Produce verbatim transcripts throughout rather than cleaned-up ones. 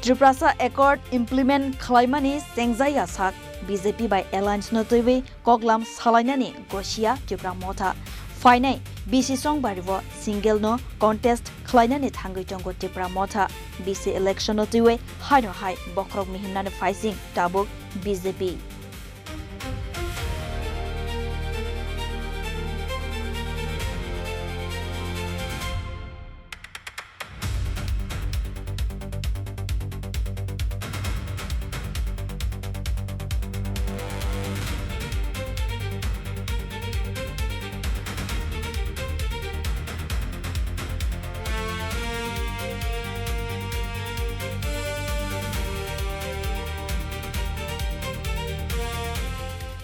Tiprasa Accord implement khlaimani chengjaya sak B J P bai alliance no twiwi koklam salainani gosia Tipra Motha. Phainai bisi Songbario single no contest khlainani thangwi tongo Tipra Motha. B C election no twiwi haino hai bokhorok mihimnani phaising tabuk B J P.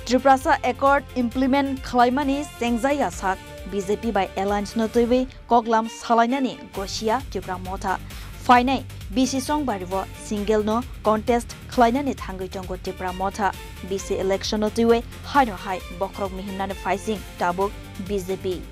Tiprasa Accord implement khlaimani chengjaya sak B J P bai alliance no twiwi koklam salainani gosia Tipra Motha. Phainai bisi Songbario single no contest khlainani thangwi tongo Tipra Motha. B C election no twiwi haino hai bokhorok mihimnani phaising tabuk B J P.